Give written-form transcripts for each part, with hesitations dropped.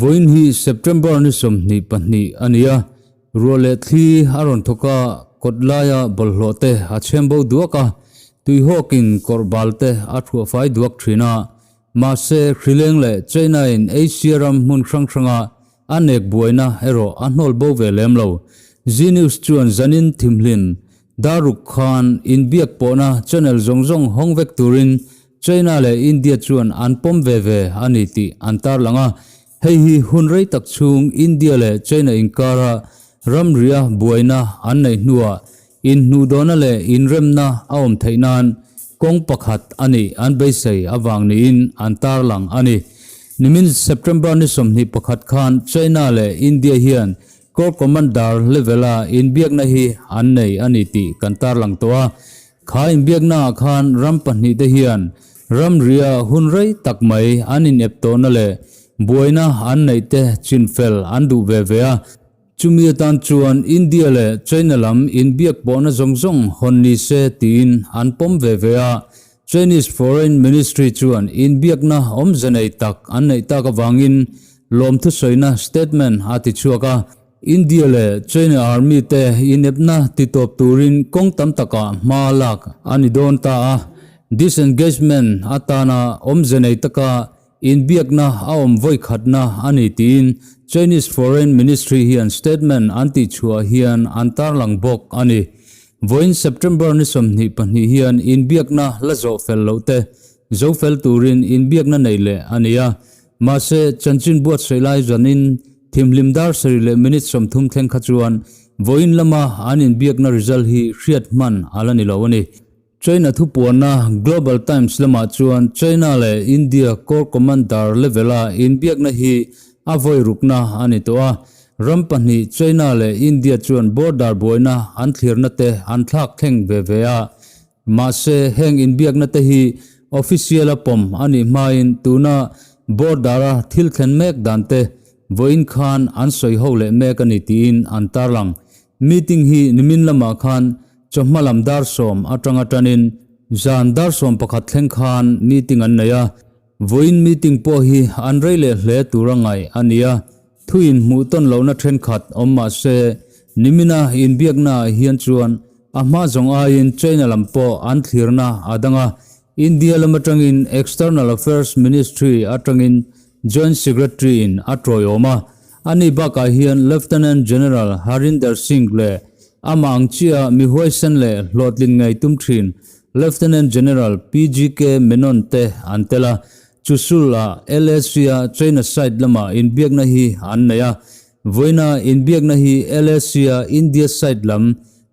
Vawiin hi September ni 22 a ni a, ruah leh thli a rawn thawk a, kawt laia bawlhhlawh te a chhem bo duak a, tuihawkin kawrh bal te a thuah fai duak thin a. Mahse, Hrileng leh China in Asia ram hmun hrang hranga a nek buaina erawh a hnawl bo ve lem lo. Zee News chuan zanin thimhlim daruk khan inbiak pawhna channel zawng zawng hawng vek turin China leh India chuan an pawm ve ve a ni tih an tarlang a, hei hi hun rei tak chhung India leh China inkara ramria buaina an neih hnuah inhnuhdawhna leh inremna a awm theih nan kawng pakhat a nih an beisei avang niin an tarlang a ni. Nimin September ni 21 khan China leh India hian Corps Commander level-a inbiakna hi an nei a ni tih kan tarlang tawh a. Kha inbiaknaah khan ram pahnihte hian ramria hun rei tak mai an inep tawhna leh buaina an neihte chinfel an duh ve ve a. Chumi atan chuan India leh China lam inbiak pawhna zawng zawng hawn ni se tiin an pawm ve ve a. Chinese Foreign Ministry chuan inbiakna awmze nei tak an neih tak avangin lawmthusawina statement a tichhuak a. India leh China Army te inepna titawp turin kawng tam takah hma lak a ni dawn ta a, disengagement atana awmze nei taka inbiakna a awm vawi khatna a ni tiin Chinese Foreign Ministry hian statement an tihchhuah hian an tarlang bawk a ni. Vawiin September ni 22 hian inbiakna la zawh fel loh te zo fel turin inbiakna nei leh a ni a, Mahse, chanchin buatsaih lai zanin thimhlim dar sarih leh minute 30 thleng kha chuan vawiin lama an inbiakna result hi hriat hman a la ni lo a ni. China thupuanna Global Times lamah chuan China leh India Corps Commander level-a inbiakna hi a vawi rukna a ni tawh a. Ram pahnih China leh India chuan border buaina an thlirna te an thlak thleng ve ve a. Mahse, heng inbiakna te hi official a pawm a nih hmain tuna border-a thil thlen mek dan te vawiin khan an sawi ho leh mek a ni tiin an tarlang. Meeting hi nimin lamah khan chawhma lam dar sawm atanga tanin zan dar 11 thleng khan meeting an nei a. Vawiin meeting pawh hi an rei leh hle tur a ngaih a ni a, thuin hmuh tawn lohna thenkhat awm mah se, nimina inbiaknaah hian chuan a hma zawng aiin China lam pawh an thlirna a dang a, India lam atangin External Affairs Ministry atangin Joint Secretary-in a tawiawm a, ani bakah hian Lieutenant General Harinder Singh leh amah ang chiah mi huaisen leh hlawhtlin ngei tum thin Lieutenant General PGK Menon te an tel a, Chusul-a LAC-a China side lama inbiakna hi an nei a. Vawiina inbiakna hi LAC-a India side lam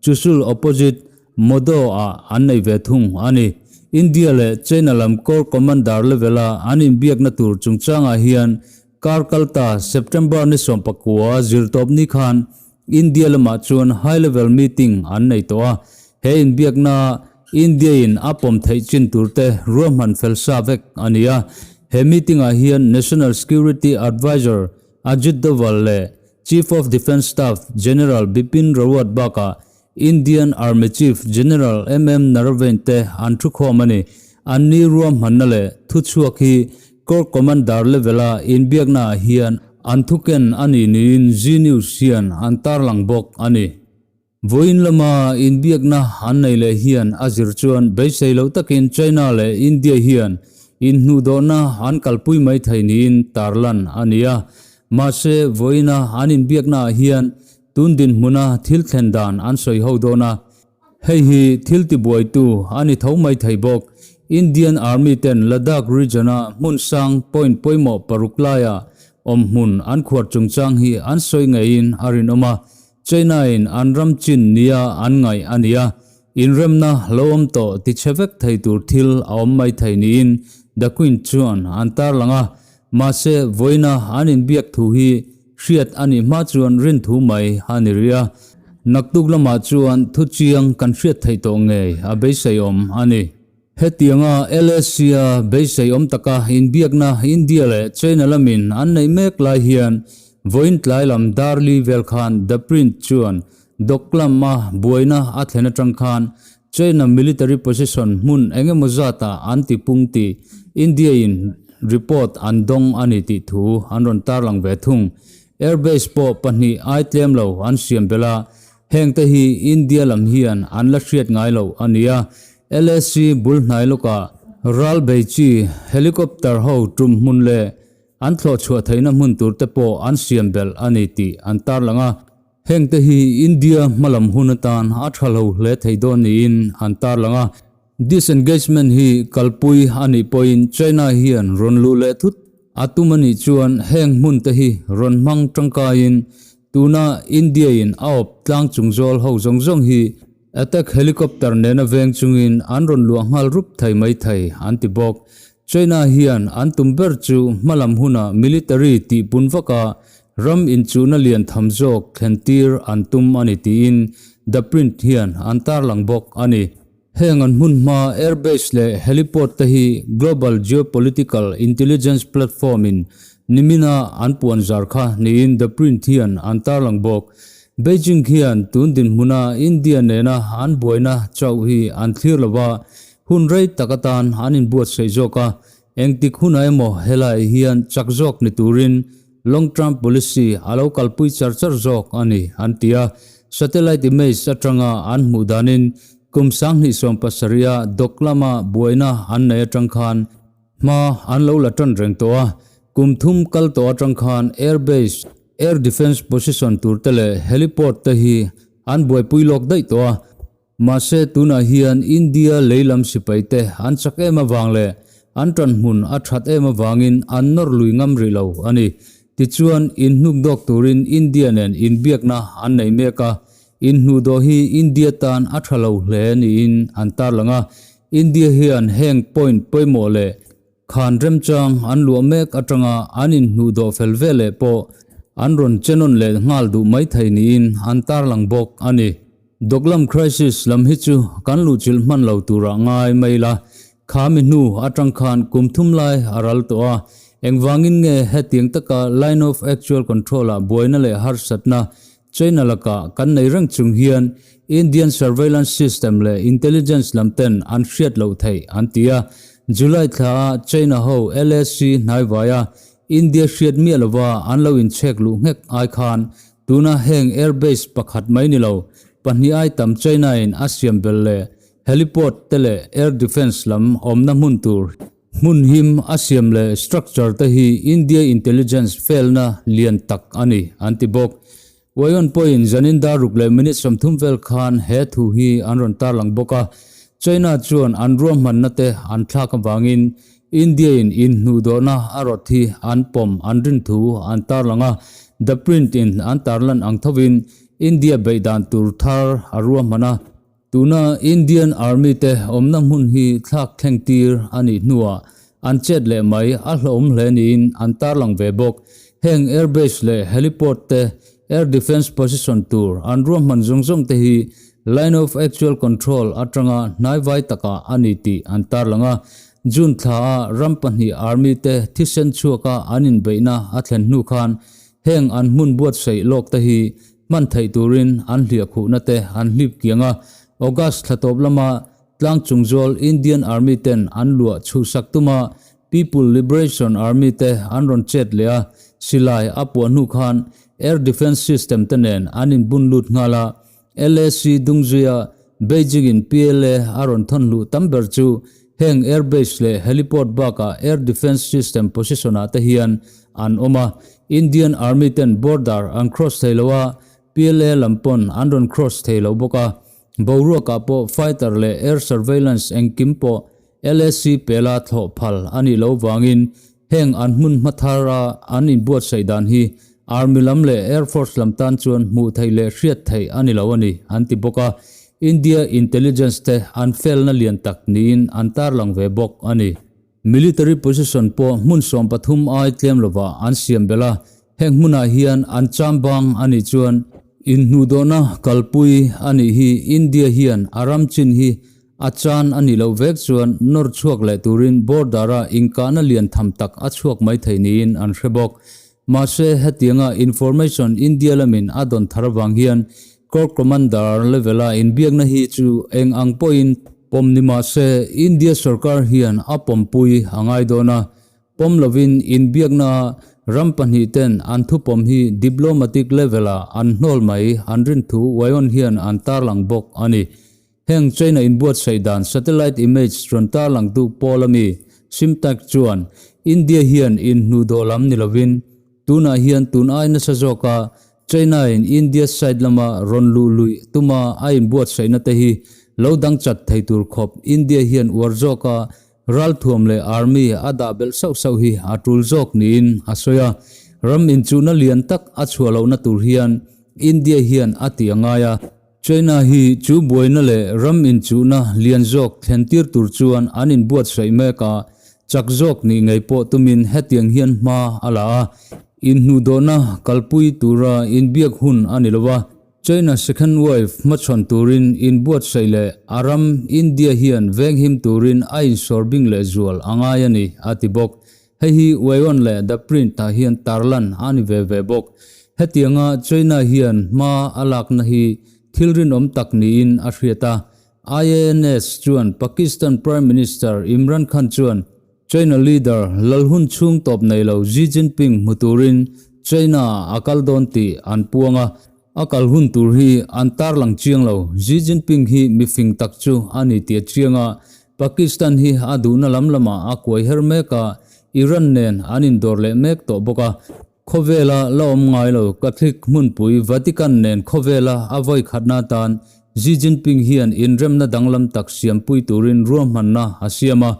Chusul opposite Modo-ah an nei ve thung a ni. India leh China lam Corps Commander level-a an inbiakna tur chungchangah hian kar kalta September ni 19 zirtawp ni khan India lamah chuan high level meeting an nei tawh a, he inbiakna India in a pawm theih chin tur te ruahman fel sa vek a ni a. He meeting ah hian National Security Adviser Ajit Doval leh Chief of Defence Staff General Bipin Rawat bakah Indian Army Chief General MM Naravane te an thukhawm a ni. An ni ruahmanna leh thuchhuak hi Corps Commander level-a inbiakna ah hian an thuken a nih niin Zee News hian an tarlang bawk a ni. Vawiin lama inbiakna an nei leh hian a zir chuan beisei loh takin China leh India hian inhnuhdawhna an kalpui mai thei niin tarlan a ni a. Mahse, vawiina an inbiakna ah hian tun dinhmuna thil thlen dan an sawi ho dawn a. Hei hi thil tibuaitu a ni tho mai thei bawk. Indian Army ten Ladakh region-a hmun sang point pawimawh paruk laia awm hmun an khuar chungchang hi an sawi ngeiin a rinawm a, China-in an ram chin nia an ngaih a ni a, inremna lo awm tawh tichhe vek thei tur thil a awm mai thei niin The Quint chuan an tarlang a, mahse vawiina an inbiak thu hi Hriat a nih hma chuan rin thu mai a ni rih a, naktuk lamah chuan thu chiang kan hriat theih tawh ngei a beiseiawm a ni. Hetianga LAC-a beiseiawm taka inbiakna India leh China lamin an neih mek lai hian vawiin tlai lam dar li vel khan The Print chuan Doklam-a buaina a thlen atang khan. China military position hmun engemaw zatah an tipung tih India-in report an dawng a ni tih thu an rawn tarlang ve thung. Airbase pawh pahnih ai tlem lo an siam belh a, hengte hi India lam hian an la hriat ngai loh a ni a. LAC bul hnai lawkah ral bei chi helicopter ho tum hmun leh an thlawh chhuah theihna hmun tur te pawh an siam belh a ni tih an tarlang a. Hengte hi India hmalam hun atan a tha lo hle thei dawn niin an tarlang a. Disengagement hi kalpui a nih pawhin China hian rawn luh leh thut a tum a nih chuan heng hmun te hi rawn hmang tangkaiin tuna India in a awp tlang chung zawl ho zawng zawng hi attack helicopter nena veng chungin an rawn luah nghal rup thei mai thei an ti bawk. China hian an tum ber chu hmalam huna military tihpun vaka Ram inchuhna lian tham zawk thlentir an tum a ni tiin The Print hian an tarlang bawk a ni. Heng an hmun hma airbase leh heliport te hi Global Geopolitical Intelligence Platform in nimina an puan zar kha niin The Print hian an tarlang bawk. Beijing hian tun dinhmuna India nena an buaina chauh hi an thlir lova, hun rei tak atan an inbuatsaih zawk a, Engtik hunah emaw helai hian chak zawk ni turin Long Term Policy a lo kalpui char char zawk a ni, an ti a. Satellite image atanga an hmuh danin kum 2017 a Doklam-a buaina an nei atang khan hma an lo la tan reng tawh a. Kum thum kal tawh atang khan Air Base, Air Defence Position turte leh Heliport te hi an buaipui lawk daih tawh a. Mahse tunah hian India lei lam sipaite an chak em avang leh an tanhmun a that em avangin an nawr lui ngam rih lo a ni. Tichuan inhnuk dawk turin India nen inbiakna an nei mek a, inhnuhdawh hi India tan a tha lo hle niin an tarlang a. India hian heng point pawimawh leh Khan remchang an luah mek atanga an inhnuhdawh fel veleh pawh an rawn che nawn leh nghal duh mai thei niin an tarlang bawk a ni. Doklam crisis lam hi chu kan luhchilh hman lo turah ngai mai la, kha mi hnu atang khan kum thum lai a ral tawh a, engvangin nge hetiang taka line of actual control ah buaina leh harsatna China lakah kan nei reng chung hian Indian surveillance system leh intelligence lam ten an hriat loh theih an ti a. July thla a China ho LAC hnaivaia India hriat miah lova an lo inchhek luh nghek ai khan tuna heng airbase pakhat mai ni lo pahnih ai tam China in a siam belh leh heliport te leh air defence lam awmna hmun tur Hmun him a siam leh structure te hi India intelligence failna lian tak a ni, an ti bawk. Wayon pawhin zanin dar ruk leh minute 30 vel khan he thu hi an rawn tarlang bawk a. China chuan an ruahmanna te an thlak avangin India-in inhnuhdawhna a rawt hi an pawm an rin thu an tarlang a. The Print in an tarlan ang thovin India beih dan tur thar a ruahman a. Tuna Indian Army te awmna hmun hi thlak thleng tir a nih hnuah an chet leh mai a hlauhawm hle niin an tarlang ve bawk. Heng airbase leh heliport te air defence position tur an ruahman zawng zawng te hi line of actual control atanga hnaivai takah a ni tih an tarlang a. June thla a ram pahnih army te thisen chhuaka an inbeihna a thlen hnu khan heng an hmun buatsaih lawk te hi Hman theih turin an hliahkhuhna te an hlip kiang a, August thla tawp lama tlang chung zawl Indian Army ten an luah chhuhsak tuma People Liberation Army te an rawn chet leh a, silai a puah hnu khan Air Defence System te nen an inbun lut nghal a, LAC dungzuia Beijing in PLA a rawn thawn hluh tam ber chu heng airbase leh heliport bakah Air Defence System position ah te hian an awm a, Indian Army ten border an cross thei lo a, PLA lam pawn an rawn cross thei lo bawk a, boruakah pawh fighter leh air surveillance engkim pawh LAC pela thlawh phal a nih loh vangin heng an hmun hma thar a an inbuatsaih dan hi Army lam leh Air Force lam tan chuan hmuh theih leh hriat theih a ni lo a ni, an ti bawk a. India intelligence te an felna lian tak niin an tarlang ve bawk a ni. Military position pawh hmun 13 ai tlem lovah an siam belh a, heng hmunah hian an cham bang a nih chuan inhnuhdawhna kalpui a nih hi India hian a ram chin hi a chan a nih loh vek chuan nawr chhuak leh turin border-a inkahna lian tham tak a chhuak mai thei niin an hre bawk. Mahse, hetianga information India lamin a dawn thar avang hian. Corps Commander level-a inbiakna hi chu eng ang pawhin pawm ni mah se India sorkar hian a pawmpui a ngai dawn a, pawm lovin inbiakna ram pahnihten an thupawm hi diplomatic level-ah an hnawl mai an rin thu WION hian an tarlang bawk a ni. Heng China inbuatsaih dan satellite image rawn tarlangtu pawl ami Simtac chuan India hian inhnuhdawh lam ni lovin tunah hian tun ai nasa zawka China-in India side lama rawn luh luih tuma a inbuatsaihna te hi lo dang chat thei tur khawp India hian uar zawka ralthuam leh army a dah belh sauh sauh hi a tul zawk niin a sawi a. Ram inchuhna lian tak a chhuah lohna tur hian India hian a tih a ngai a. China hi chu buaina leh ram inchuhna lian zawk thlentir tur chuan an inbuatsaih mek a, chak zawk nih ngei pawh tumin hetiang hian hma a la a. Inhnuhdawhna kalpui tura inbiak hun a ni lo a, China second wave hmachhawn turin inbuatsaih leh a ram India hian venghim turin a insawrbing lehzual a ngai a ni, a ti bawk. Hei hi Wayon leh The Print ah hian tarlan a ni ve ve bawk. Hetianga China hian hma a lakna hi thil rinawm tak niin a hriat a. IANS chuan Pakistan Prime Minister Imran Khan chuan China leader lal hun chhung tawp nei lo Xi Jinping hmu turin China ah a kal dawn tih an puang a. A kal hun tur hi an tarlang chiang lo. Xi Jinping hi mifing tak chu a ni tih a chiang a, Pakistan hi a duhna lam lamah a kuai her mek a, Iran nen an indawr leh mek tawh bawk a. Khawvela la awm ngai lo Catholic hmunpui Vatican nen khawvela a vawi khatna atan Xi Jinping hian inremna danglam tak siampui turin ruahmanna a siam a.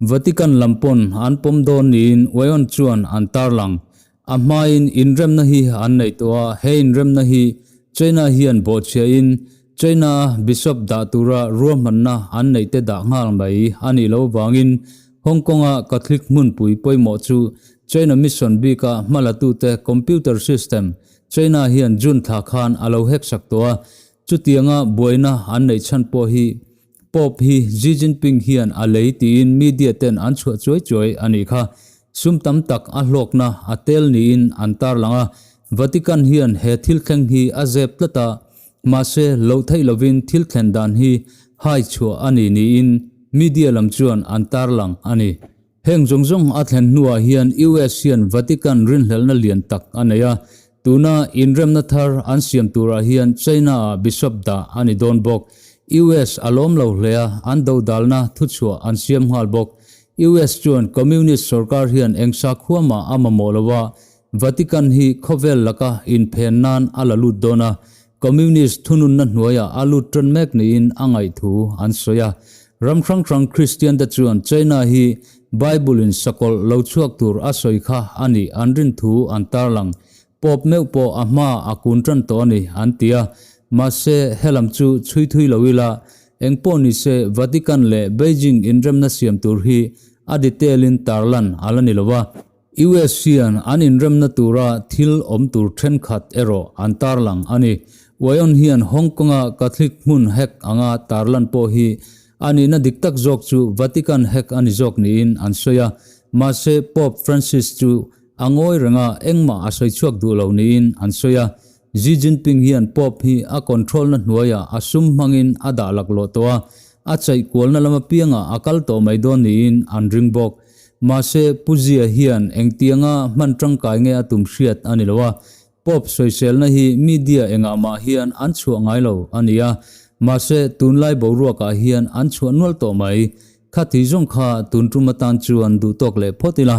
Vatican lam pawn an pawm dawn niin Wayon chuan an tarlang. A hmain inremna hi an neih tawh a, he inremna hi China hian bawhchhiahin China-a bishop dah tura ruahmanna an neih te dah nghal mai a nih loh vangin Hong Kong-a Catholic hmunpui pawimawh chu China mission bika hmalatute computer system China hian June thla khan a lo hack sak tawh a, chutianga buaina an neih chhan pawh hi Pope hi Xi Jinping hian a lei tiin media ten an chhuah chuai chuai a nih kha. Sum tam tak a hlawkna a tel niin an tarlang a, Vatican hian he thil thleng hi a zep tlat a, mahse loh theih lovin thil thlen dan hi hai chhuah a ni niin media lam chuan an tarlang a ni. Heng zawng zawng a thlen hnuah hian US hian Vatican rinhlelhna lian tak a nei a, tuna inremna thar an siam turah hian China-ah bishop dah a ni dawn bawk. US a lawm lo hle a, an dodalna thuchhuah an siam nghal bawk. US chuan Communist sorkar hian eng sakhua mah a mamawh lo a, Vatican hi khawvel laka inphen nan a la lut dawn a, Communist thununna hnuaiah a lut tan mek niin a ngaih thu an sawi a. Ram hrang hrang Kristian te chuan China hi Bible in sakawlh lo chhuak tur a sawi kha a nih an rin thu an tarlang. Pope meuh pawh a hma a kun tan tawh a ni an ti a. Mahse helam chu chhui thui lo ila engpawh nise Vatican leh Beijing inremna siam tur hi a detail in tarlan a la ni lo a. US hian an inremna tura thil awm tur thenkhat erawh an tarlang a ni. Wayon hian Hong Kong-a Catholic hmun hack anga tarlan pawh hi a nihna dik tak zawk chu Vatican hack a ni zawk niin an sawi a. Mahse, Pope Francis chu a ngawi reng a, engmah a sawi chhuak duh lo niin an sawi a. Xi Jinping hian Pope hi a control-na hnuaiah a sum hmangin a dah laklawh tawh a, a chaih kualna lam apiangah a kal tawh mai dawn niin an ring bawk. Mahse, Pu Zia hian engtianga hman tangkai nge a tum hriat a ni lo a, Pope sawiselna hi media engah mah hian an chhuah ngai lo a ni a, mahse tunlai boruakah hian an chhuah nual tawh mai. Kha thi zawng kha tun tum atan chuan duhtawk leh phawt ila.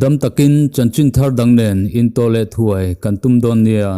Dam takin chanchin thar dang nen intawh leh thuai kan tum dawn nia.